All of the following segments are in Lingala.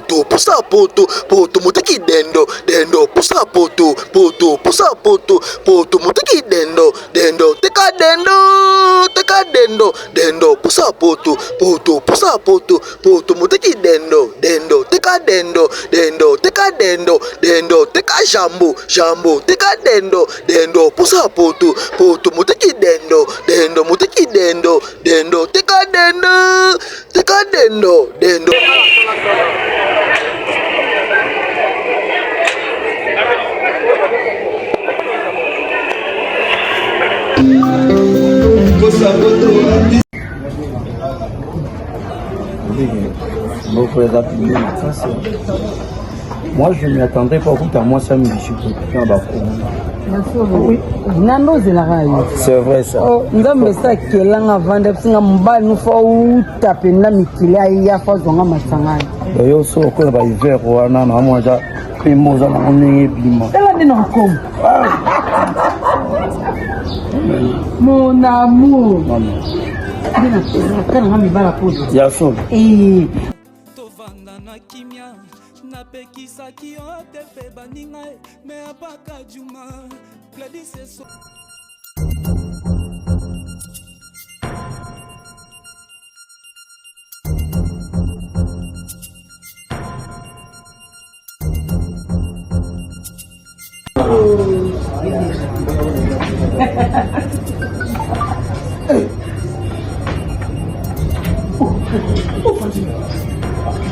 poto pusa poto poto moteki dendo dendo pusa poto poto pusa poto poto moteki dendo dendo teka dendo teka dendo dendo pusa poto poto pusa poto poto moteki dendo dendo teka dendo dendo teka dendo dendo teka jambo jambo teka dendo dendo pusa poto poto moteki dendo dendo moteki dendo dendo teka dendo teka dendo dendo. Moi, je ne m'y attendais pas. Écoute, à moi, ça me dit, nando ozelaka yo c'est vrai ça oh, nzambe esi akelanga avanda bisinga mobali nufa outa mpenza mikili aya fo azwanga masanga yo so okola ba hiver wana na mwa eza pemba oza nango ndenge ebima tala nde nakokoma mon amour nde natalanga mibala podo ya solo eh. tovanda na kimia napekisaki yo te mpe baninga me apaka juma gladis eso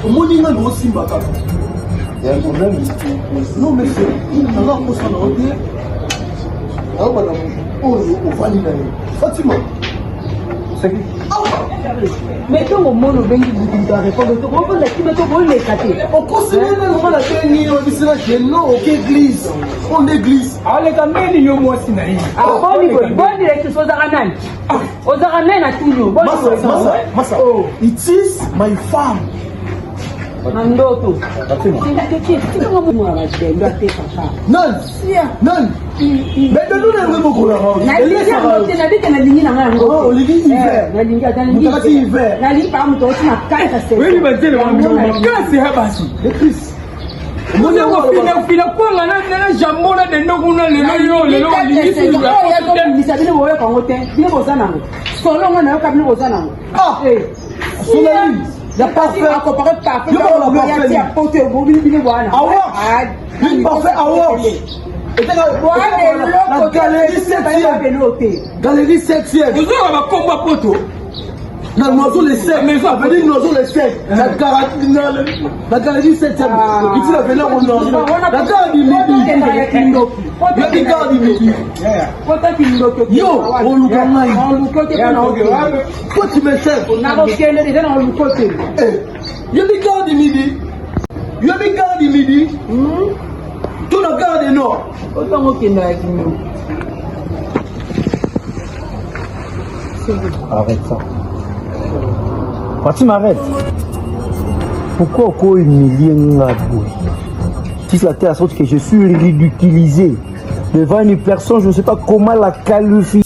Omoni nga na osimba kaka. Non monsieur, nanga kosa na yo te. Nayoba na moto oyo ovandi na ye. Fatima. Mais ntango omoni obengi butu moto arépondre tokovanda kimia tokoleka te. Okosi nene nga na bengi oyebisi nga ke non oke église. Oyo nde église. Aleka ndeni yo mwasi na ye. Ah, boni boye boni lekisi ozaka nani ozaka nani na tuni yo boni boye Masa, masa, masa. Oh. It is my farm. Na ndoto tikanga mwana badendo atekaka Nani? Nani? Mais dendo na yango emokolaka. Nalingi yango te nabike nalingi na ngai yango Oh, olingi hiver. Nalingi ata nalingi Moto alati hiver. Nalingi paa moto oti na kati ya saison. Oyebi banzele wana makasi ya basi. Le Christ. Omoni yango fina fina kwanga na na jambo na dendo kuna lelo yo lelo olingi sulu. Bino boyoka yango te bino boza nango solo nga nayoka bino boza nango. Ah. Solo nini? Ya parfait. Akopare parfait. Yo bala parfait. Ya poto ebobi bino bwana. Awa. Une parfait awa. Na galerie 7e. Galerie 7e. Ozoyoka bakombo ya poto. Na Noiso le 7. Maison avenue Noiso le 7. Na na galerie 7e. Ici la avenue Noiso. Na gare du Midi. Na gare du Midi. Yo, oluka ngai. Toi tu me cherches. Nakokende deja na oluko te. Yo bi gare du Midi. Yo bi gare du Midi. To na gare du Nord. Otango okenda ya kindoki. Arrête ça. Fatima, arrête. Pourquoi oko humilier nga boye? Si la terre sorte que je suis ridiculisé devant une personne, je ne sais pas comment la qualifier.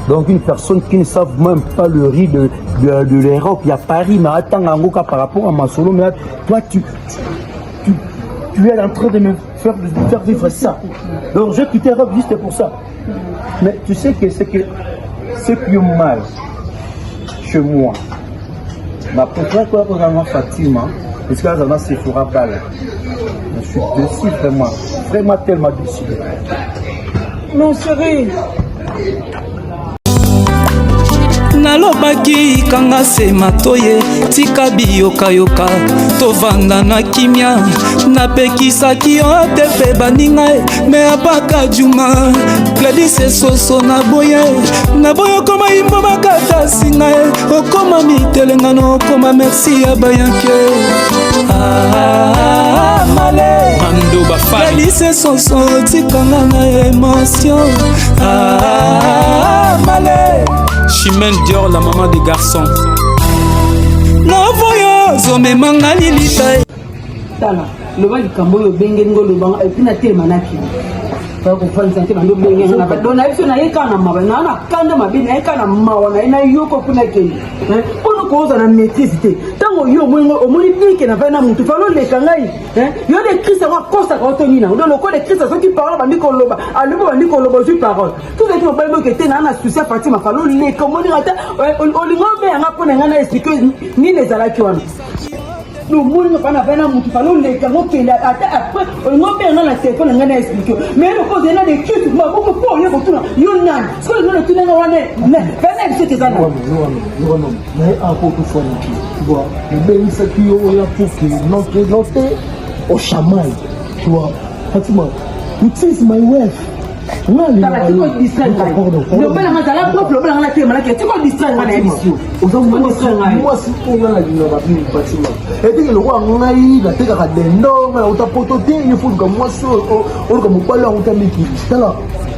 Donc une personne qui ne savent même pas le riz de, de, de l'Europe, il y a Paris, mais attends, Angoka par rapport à Masolo, mais toi tu, tu, tu es en train de me faire, de faire vivre ça. Donc j'ai quitté l'Europe juste pour ça. Mais tu sais que c'est que ce qui est mal chez moi, ma préférée quoi vraiment Fatima, parce que là, Sephora Bala. Je suis déçu vraiment, vraiment tellement déçu. Non, chérie. Nalobaki kanga se matoye tika biyokayoka tovanda na kimia napekisaki yo te mpe baninga me apaka juma gladis esoso naboye naboye okoma imbo makata singa ye okoma mitelengano okoma merci ya bayanke ah, male Mando Bafari. Gladys esoso tikanga na emotion ah, male Chimène Dior, la maman des garçons. Novoyo ozomema nga lilita tala loba likambo oyo obengeli ngo olobanga epuis natelema nakima baya kofandisa te bando obenge nga na ba don na biso naye kaka na mawa naa na kanda mabe naye kaka na mawa na ye nayoko mpo nakende mpona okozala na maîtrise te. Ntango yo omoni omoni bien ke navandi na motu, falo oleka ngai. Yo de Christ yango akosaka yo to nini yango? Donc lokola Christ azoki parole, bandi koloba, alobi, bandi koloba, ozwi parole. Tozalaki mobali boke te naa na souci ya Fatima, falo oleka. Omoni ata olingi obeyanga mpo na ngai na explique nini ezalaki wana. Omoni nga fana na mutu, fala oleka ngo kende ata après olingi obenga na telefone na ngai na explique. Mais eloko ozali na decrise maboko mpo oye kotuna yo nani soki olingi otuna nga wana fana biso teza na naye apo tofanaki tu vois, nabengisaki yo oya pour que notre note au chamail, tu vois. Fatima, it is my wife. Lobelanga, zala propre, lobelanga na telema nake, tika odistraire nga na yebisi yo. Oza mwasi oyo nga nalingaka mingi, Fatima. Eteke lokola ngai natekaka dendo, ngai nauta poto te, il faut oluka mwasi, oluka mobali auta mikili. Tala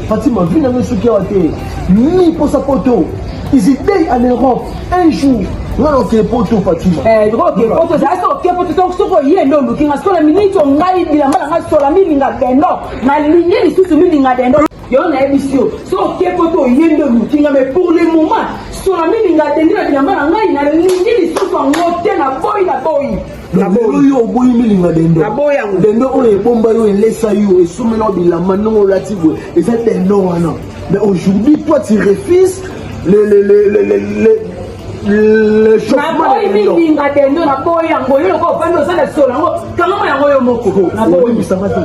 Fatima, vi nanga soki awa te ni posa poto is day en Europe. Un jour nga nakokende poto, Fatima. Oke poto, ezala so oke poto, soki oye nde oluki nga. Sikola miniti o ngai bilamba na ngai sola milinga dendo, nalingi lisusu milinga dendo. Yo nayebisi yo, so oke poto, oye nde oluki nga. Mais pour le moment, sola milinga dendo na bilamba na ngai, nalingi lisusu yango te. Naboyi, naboyi. Lelo yo oboyi milinga dendo. Naboyi yango. Dendo oyo ebomba yo, elesa yo, esomela yo bilamba ndenge olati boye, eza dendo wana. Mais aujourd'hui toi tu refuses le chauffement. Naboyi milinga dendo, naboyi yango. Yo loko ofandi osala solo yango, kangama yango yo moko. Naboyibisanga te.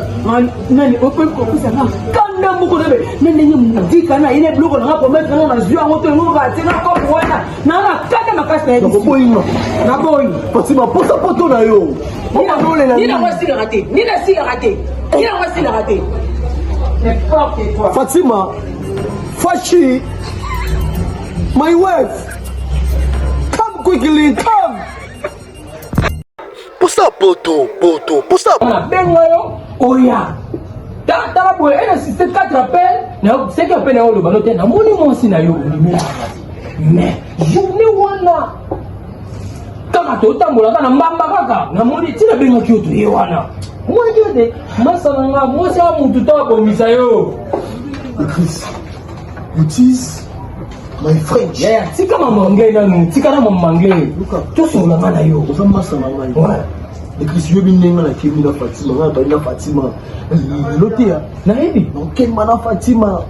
Nani okoki kopesanga kanda moko nabe na ndenge modika na ye na biloko nanga promettre nga, nazwi yango to yango batie na kopo wana na na kanda makasi na ye. Nakoboyinga. Naboyi. Fatima, posa poto na yo. Nini yango asilaka te, nini asilaka te, nini yango asilaka te, n'importe quoi. Fatima, Fachi, my wife, come quickly, come. Posa poto poto posa. Nabenga yo oya, tala boye, ene insiste 4 appel, seki appel na yo, oloba no te. Namoni mwasi na yo olimelaka, mais journée wana kaka totambolaka na mbamba kaka, namoni ntina abengaki yo, toye wana, omonaki yo te. Masa na nga, mwasi ya mutu to abomisa yo. Chris, it is my French. Yeah, tika mama anglais nanu, tika na mama anglais, tosolanga na yo. Oza masa na ngai. Chris, yobi ndenge nakemi na Fatima, ngai nabali na Fatima lelo te ya. Nayebi. Nakemba na Fatima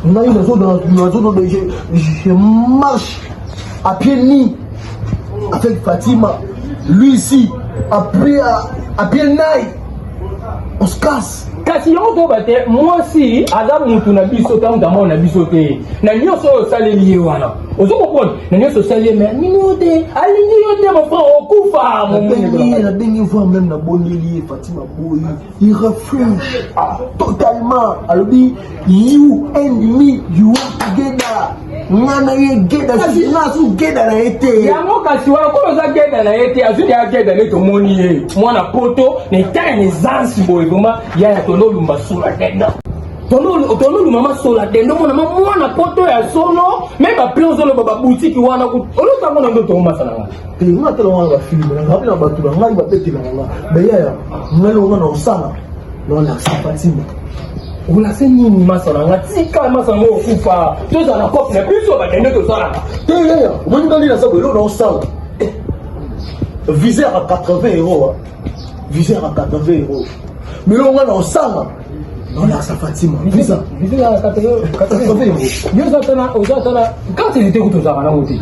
ngai nazo, je marche à pieds nus avec Fatima, lui ici à pied nai, on se casse. Kasi yango toyoba te, mwasi aza mutu na biso ta, mutu amona na biso te. Na nyonso oyo osaleli ye wana, ozo comprendre, na nyonso osali ye, mais nini yo te, alingi yo te, mon frère, okufa. Nabengi voir même, nabondeli ye, Fatima boyi, il refuse totalement. Alobi you and me, you are together. Nga na ye geda, nga su geda na ye te. Yango kasi wana kono oza geda na ye te, azwi ya geda nde tomoni ye mwana poto na etala na ezansi boye. Vraiment yaya, tololumba sola dendo, tololuma masola dendo, mona ma mwana poto ya solo. Me baplan ozoloba babutiki wana, olosango na ndoto omasa na nga. Te, nga tala wana bafilme na nga na bato na ngai babetelaka nga. Me yaya, ngai longa na osala naolakisa Fatima. Olase nini, masa na nga? Tika masa ngo okufa, tozala na kope na biso badende tosalaka. Te yaya, omoni nga nde naza boye, eloko naosala, visa ya 80 euro, visa ya 80 euro, mais eloko nga naosala, naolakisa Fatima visa. Visa ya 80 euro, yo oza tana carte d'électeur kutu ozalaka nango te,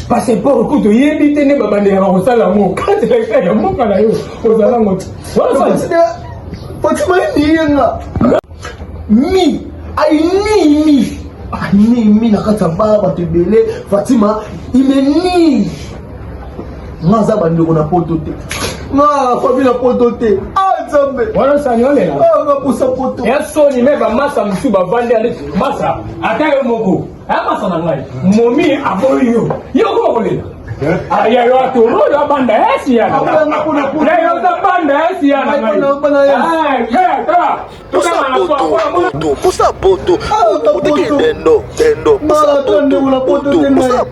passeport kutu oyebi te nde babandelaka kosala yango, carte d'électeur ya mboka na yo ozala yango te. Fatima ye nga mi ainimi ainimi na kati ya bala bato ebele. Fatima imeni nga, aza bandeko na poto te, nga fabi na poto te. Ah Nzambe! Wana sani olela. Nga pusa poto. Ya soni, me bamasa mosusu bavandi ande masa, ata yo moko aya masa na ngai, momi aboyi yo, yo okoma kolela. Aya yo atoro yo abanda esi ya na yo oza banda esi ya na ngai. Posa poto poto posa poto, oteki dendo dendo, posa poto poto posa.